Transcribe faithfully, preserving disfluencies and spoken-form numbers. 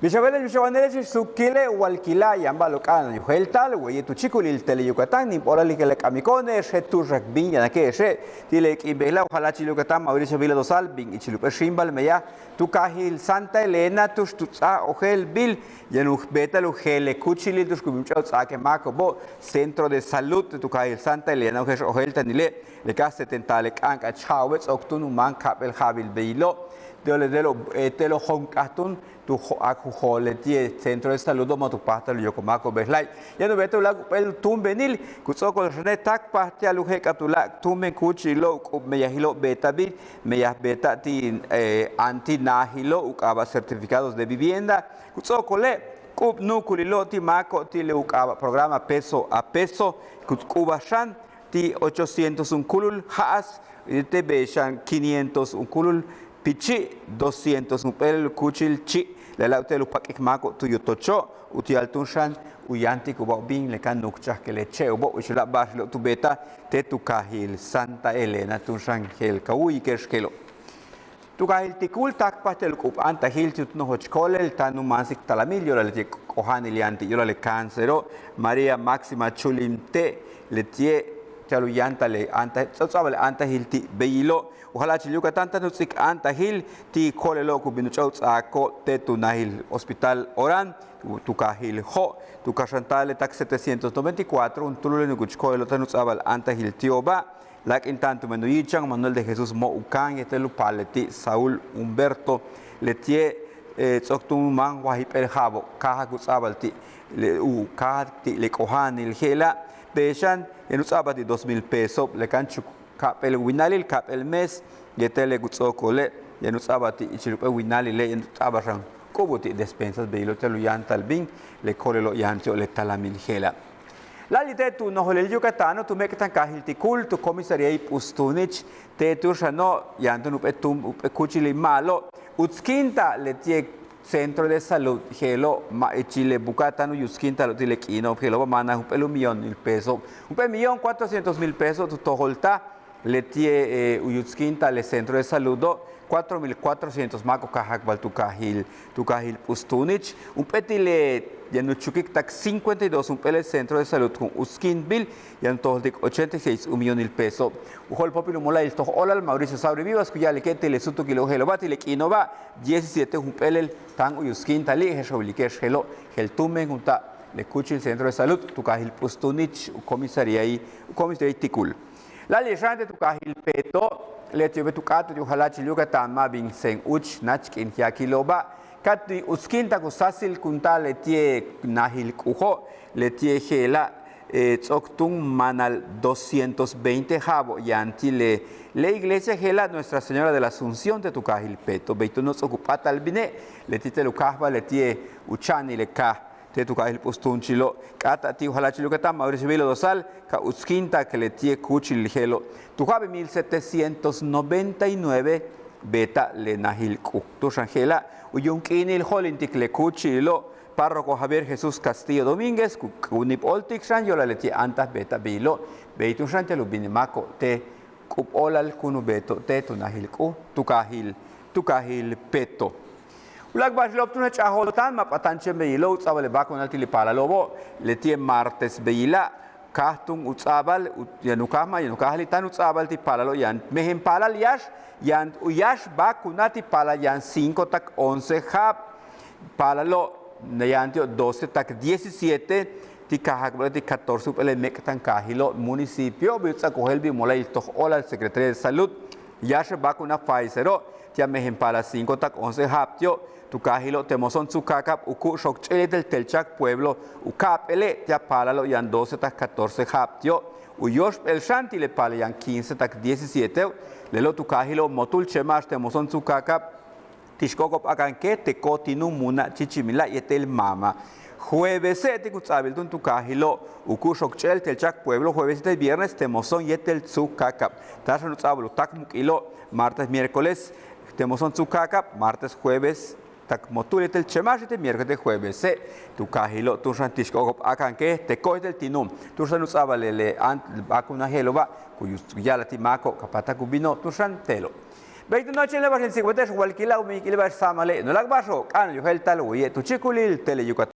Bix a beele'ex, bix a wane'ex, suukile' walkila' yaan ba'al u k'a'ana'an u jeelta'al waye' tu chíikulil Tele Yucatán. Níib óolal le k'amiko'one'exe' tu'uxak bíin yanake'exe' ti' le k'iin bejela'. U jala'achil Yucatán Mauricio Vila Dosal bin ichil jump'éel xíimbal meyaj tu kaajil Santa Elena tu'ux tu ts'áaj ojéeltbil yaan u beeta'al u jeel le kúuchilil tu'ux ku bin u ch'a'ik u ts'aake' máako'obo', Centro de Salud tu kaajil Santa Elena. U je'ex ojéelta'anile' le ka setenta le k'a'ana'an ja'abe' ts'o'ok túun u máan ka'ap'éel ja'abil beyilo', te'elo' jo'on k'aj túun tu ak u jool leti'e' Centro de Saludo' ma' tu páajtal u yokol máako'ob bejla'e'. Yaan u beeta'al u láak' jump'éel túumbenil ku ts'o'okol xane' táakpaj ti'al u je'ek'abal tuláak' túumben kúuchilo' u k'ub meyajilo' beeta'abil, meyaj beeta'ab ti' anti naajilo' u k'aaba' certificados de vivienda. Ku ts'o'okole' k'ub nu'ukulilo' ti' máako'ob ti' le u k'aaba' programa Peso a Peso, ku k'ubaj xan ti' ochocientos junkúulul ja'as, te' bey xan quinientos junkúulul pichi', doscientos jump'éel kúuchil chi', lela'ab uti'al u pak'ik máako'ob tu yóotocho', uti'al túun xan u yáantikubao'ob bíin le ka nuukchajke' le che'obo'. Bix u láak' ba'axilo' tu beetaj te' tu kaajil Santa Elena túun xan je'el ka wu'uyike'ex je'elo'. Tu kaajil Ticul táakpaj ti'al u k'ub áantajil ti' u nojoch koolel táan u máansik talamil yo'olal leti'e' k'oja'anil yaan ti' yo'olal le cánceroo', María Máxima Chulim Te', leti'e' ti'al u yáantal le áantajil, ts'a'abal le áantajil ti' beyilo'. U jala'achil Yucatán táan u ts'áaik áantajil ti' koolelo' ku bin u ch'a'ik u ts'aako'ob te' tu naajil Hospital Orán, tu kaajil Jo', tu kaxanta'al le tak setecientos noventa y cuatro juntúul le nukuch koolelo' táan u ts'a'abal áantajil ti'oba'. Láak'inta'an tumen u yíichan Manuel de Jesús Mo'ucán yéetel u paalal ti' Saúl Humberto, leti'e' ts'o'ok túun u máan wajip'éel ja'abo' káajak u ts'a'abal ti' le u káajak ti' le k'oja'anil je'ela', bey xan yaan u ts'a'abal ti' dos mil pesob le kan chuk ka'ap'éel winalil, ka'ap'éel mes, yéetel le ku ts'o'okole' yaan u ts'a'abal ti' ichil jump'éel winalile' yaan u ts'a'abal xan k'u'ubul ti' despensas beyilo' ti'al u yáantal bíin le koolelo' yaan ti'ob le talamil je'ela'. Láayli' te' tu nojolil Yucatáno' tu méek'tankaajil Ticul tu comisaríail P'ustuunich te' tu'ux xano' yaan túun jump'éel túun jump'éel kúuchilil ma'alob utskinta'al leti'e' centro de salud je'elo' ma' ichil le buka'aj táan u yutskinta'alo'ob ti' le k'iino'ob je'elo'oba' máanal jump'éel un millonil peso, jump'éel millón cuatrocientos mil peso tu tojoltaj leti'e' u yutskinta'al le centro de saludo', cuatro mil cuatrocientos máako'ob káajakbal tu kaajil tu kaajil P'ustuunich. Jump'éel ti' le yaan u chukik tak cincuenta y dos jump'éel le centro de salud kun utskintbil yaan u tojoltik ochenta y seis un millonil peso. U jo'olpóopil u mola'ayil toj óolal Mauricio Sauri Vivas ku ya'alike' ti' le súutukil u je'elo'oba' ti' le k'iino'oba' diecisiete jump'éelel táan u yutskinta'ali'. Je'ex a wilike'ex je'elo' je'el túumben junta' le kúuchil centro de salud tu kaajil P'ustuunich u comisaríail u comisaríail Ticul. Láayli' xan te' tu kaajil Peto', leti'obe' tu k'áat u jala'achil Yucatán ma' bin seen úuch nach k'iin yaakilo'oba' ka ti' utskintak u sáasilkunta'al leti'e' naajil k'ujo', leti'e' je'ela' ts'o'ok túun máanal doscientos veinte ja'abo' yaan ti' le le iglesia je'ela' Nuestra Señora de la Asunción te' tu kaajil Peto'. Bey túuno' ts'o'ok u p'áatal bine' leti' ti'al u káajbal leti'e' u cha'anil le kaaj te' tu kaajil P'ustuunichilo'. K'áata' ti' u jala'achil Yucatán Mauricio Vila Dosal ka utskintak leti'e' kúuchilil je'elo'. Tu ja'abil mil setecientos noventa y nueve beeta'al le naajil k'u. Tu'ux xan je'ela' u yuum k'iinil jo'olintik le kúuchililo' párroco Javier Jesús Castillo Domínguez ku níib óoltik xan yo'olal leti'e' áantaj beeta'al beyilo'. Bey túun xan ti'al u bin máako'ob te' k'ub óolal kun u beeto'ob te' tu naajil k'u tu kaajil tu kaajil Peto'. U láak' ba'axilo'ob túun a ch'a'ajo'olta'an ma' p'atáan chéen beyilo' u ts'a'abal le vacunail ti' le paalalo'obo' leti'e' martes beyila'. Káaj túun u ts'a'abal yaan u káaj ma' yaan u káajali' táan u ts'a'abal ti' paalalo' yaan mejen paalal yáax yaan u yáax vacuna ti' paalal yaan cinco tak once ja'ab. Paalalo' yaan ti'ob doce tak diecisiete ti' káajakbalo' ti' catorce jump'éel le méek'tankaajilo' municipio bey u ts'áak u jeel bey u mola'ayil toj óolal Secretaría de Salud. Yáaxe' vacuna Pfizero' ti' a mejen paalal cinco tak once ja'ab ti'o' tu kaajilo' te' moson tsukáakab u ku' xook ch'éel yéetel Telchac Pueblo u ka'ap'éele' ti' a paalalo' yaan doce tak catorce ja'ab ti'o'. U yóoxp'éel xan ti' le paalal yaan quince tak diecisieteo' lelo' tu kaajilo' Motul Chemax te' moson tsukáakab ti' xk'o'oko'ob áakanke te' ko'otinun muna' chíichimila' yéetel maama. Juevese' ti' ku ts'a'abil túun tu kaajilo' u ku' xook ch'éel Telchac Pueblo jueves yéetel viernes te' moson yéetel tsukáakab. Táan xan u ts'a'abal u táakmuk'ilo' martes miércoles te' moson tsukáakab, martes jueves tak Motul yéetel Chemax yéetel miércoles yéetel juevese' tu kaajilo' tu'ux xan ti' xk'o'oko'ob áakanke te' ko'otinun tu'ux xan u ts'a'abal le vacuna je'elo'oba' ku ya'alaj ti' máako'ob ka páatak u bino'ob tu'ux xan te'elo'. Bey tu noche le ba'ax in tsikbalte'ex walkila' u meyikil ba'ax sáamale' noolak ba'axo' k'a'ana'an u yojéelta'al waye' tu chíikulil Tele Yucatán.